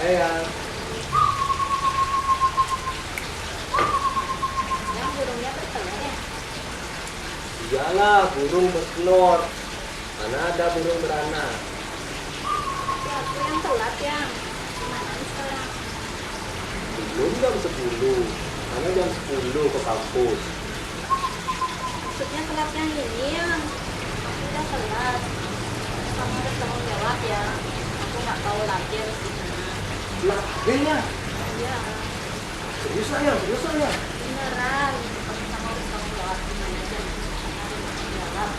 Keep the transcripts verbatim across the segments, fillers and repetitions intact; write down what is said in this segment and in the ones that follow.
Sayang. Yang burungnya bertelur ya? Iyalah, burung bertelur. Mana ada burung beranak? Tapi aku yang telat, Yang. Gimana nih sekarang? Belum jam sepuluh. Mana jam sepuluh ke kampus? Maksudnya telat yang ini, Yang. Aku udah telat. Kamu harus tanggung jawab, ya. Aku nggak tahu latihan di mana. Latihan? Iya. Serius lah, Yang, serius lah, Yang. Beneran. Kamu harus tanggung jawab gimana aja. Kamu harus tanggung jawab.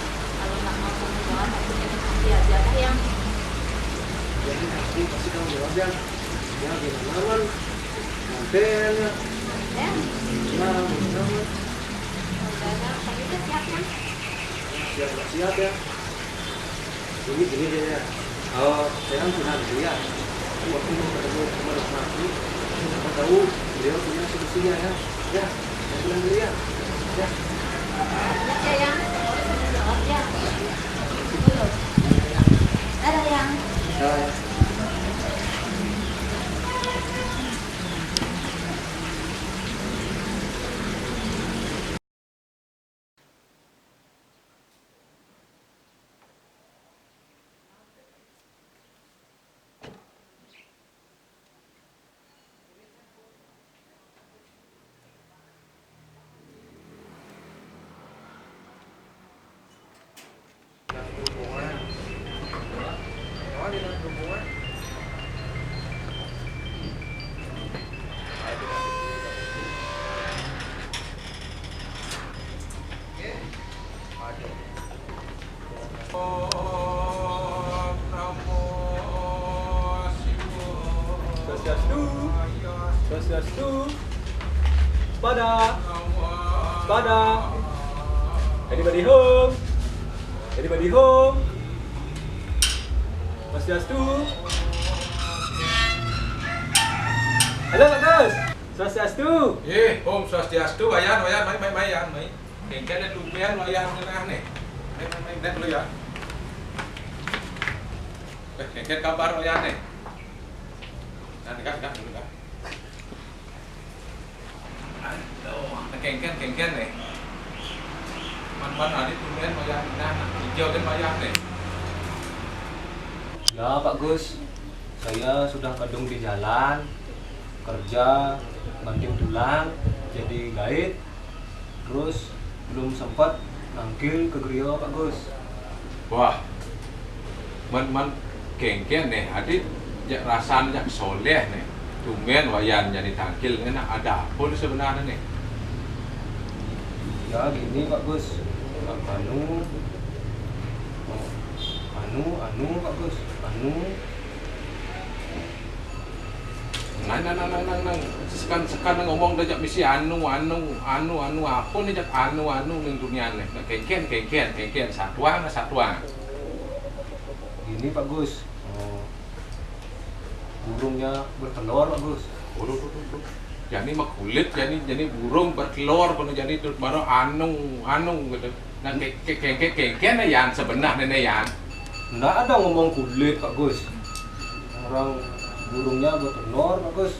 Kalau nggak mau tanggung jawab, aku jadi nanti aja dah, Yang. Jadi aku pasti tanggung jawab, Yang. Ya, gimana, man? Nanti, ya. Ya. Ya, gimana, man? Udah, Yang. Kamu udah siap, Yang? Siap, nggak siap, ya. Gini, gini deh, ya. Eh, saya kan sudah dulu, ya. Aku, aku mau ketemu sama dokter Abdul. Siapa tahu beliau punya solusinya, ya. Ya, saya pulang dulu, ya. Ya. Ingat ya, Yang. Harus tanggung jawab, ya. Dadah, Yang. Dadah. Swastiastu. Swastiastu. Pada. Pada. Anybody home? Anybody home? Swastiastu. Halo, Pak Gus. Swastiastu. Eh, Om Swastiastu, Wayan, Wayan, mai, mai, mai, Yan, mai. Kéngkén tumben Wayan ngenah nih. Mai, mai, mai, lihat dulu ya. Eh, kéngkén kabar Wayan nih. Nah, dekat, dekat dulu, Kak. Aduh, kéngkén, kéngkén nih. Man, man, adi tumben Wayan ngenah, nah, ijo kan Wayan nih. Ya, Pak Gus, saya sudah kadung di jalan, kerja, banting tulang, jadi guide, terus belum sempat nangkil ke griya, Pak Gus. Wah, man, man, kéngkén nih, adi jak rasan jak soléh nih. Tumben Wayan jani tangkil, ngenah ada apa nih sebenarnya nih? Ya, gini, Pak Gus. Anu, anu, anu, Pak Gus. Anu. Nah, nah, nah, nah, nah, nah. Sekan, sekan ngomong dah jak misi anu, anu, anu, anu, apa nih jak anu, anu ning dunia nih? Nah, kéngkén, kéngkén, kéngkén, satuang, satuang. Gini, Pak Gus. Oh, burungnya bertelur, Pak Gus. Waduh, waduh, waduh. Jani mah kulit, jani, jani burung bertelur, penuh jani terus baru anu, anu gitu. Nah, ke, ke, ke, ke, ke, kene yang sebenarnya nih, Yan. Ndak ada ngomong kulit, Pak Gus. Orang burungnya bertelur, Pak Gus.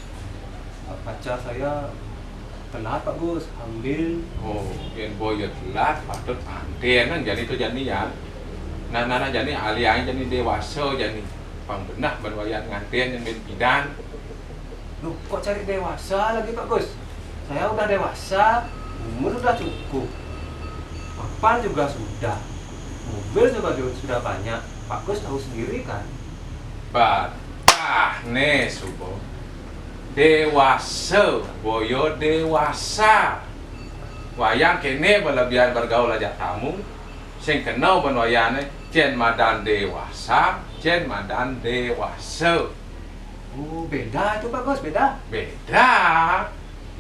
Pacar saya telat, Pak Gus, hamil. Oh, yén boya telat, patut anténan jani to jani, Yan. Nah, nah, nah, jani aliang jani déwasa jani. Pang benah ban Wayan ngantén yén bidan. Loh, kok cari dewasa lagi, Pak Gus? Saya udah dewasa, umur udah cukup. Mapan juga sudah. Mobil juga du-, sudah banyak. Pak Gus tahu sendiri kan? Bah, bah, né, suba. Déwasa, boya déwasa. Wayan kéné bala biar bergaul ajak tamu. Sing kena ban Wayané, cén madan déwasa, cén madan déwasa. Oh, beda itu, Pak Gus, beda. Beda.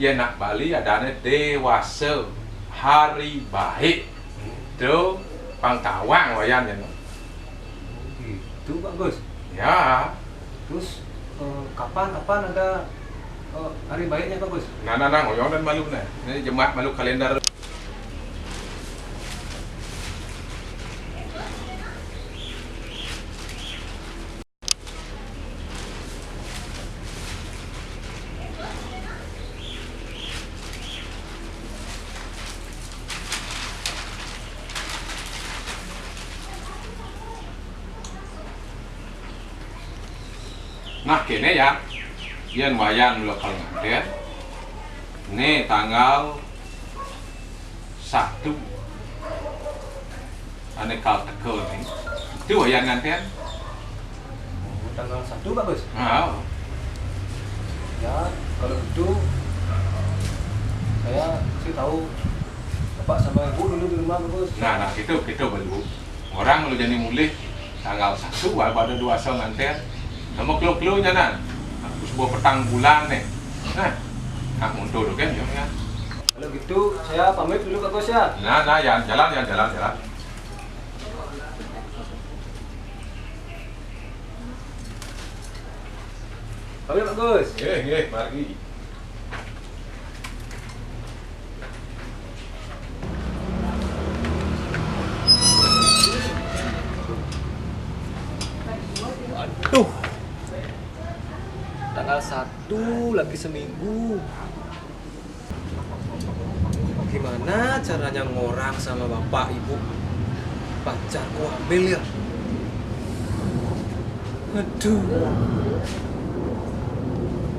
Yén nak Bali adané déwasa, hari baik. Itu pang tawang Wayan. Oh, gitu, Pak Gus. Ya. Terus, eh, kapan, kapan ada, eh, hari baiknya, Pak Gus? Nah, nah, nah, ngoyong dan malu nah. Ini jemak malu kalender. Nah, kéné ya, yén wayan lo kal ngantén, né tanggal satu, ané kal teka né, itu wayan ngantén. Oh, tanggal satu, Pak Gus? Nah. Ya, kalau gitu, saya kasih tahu Bapak sama Ibu dulu di rumah, Pak Gus. Nah, nah, gitu, gitu, Bapak Ibu. Orang lo jani mulih tanggal satu, baru ada dua asal ngantén. Nama kelo-kelo nyanan. Nah, terus buah petang bulan nih. Nah, nah, mundur kan, ya, ya. Kalau gitu, saya pamit dulu, Pak Gus, ya. Nah, nah, ya, jalan, ya, jalan, jalan. Pamit, Pak Gus. Nggih, nggih, margi. Aduh. Tanggal satu lagi seminggu. Gimana caranya ngorang sama bapak ibu? Pacarku hamil ya? Aduh.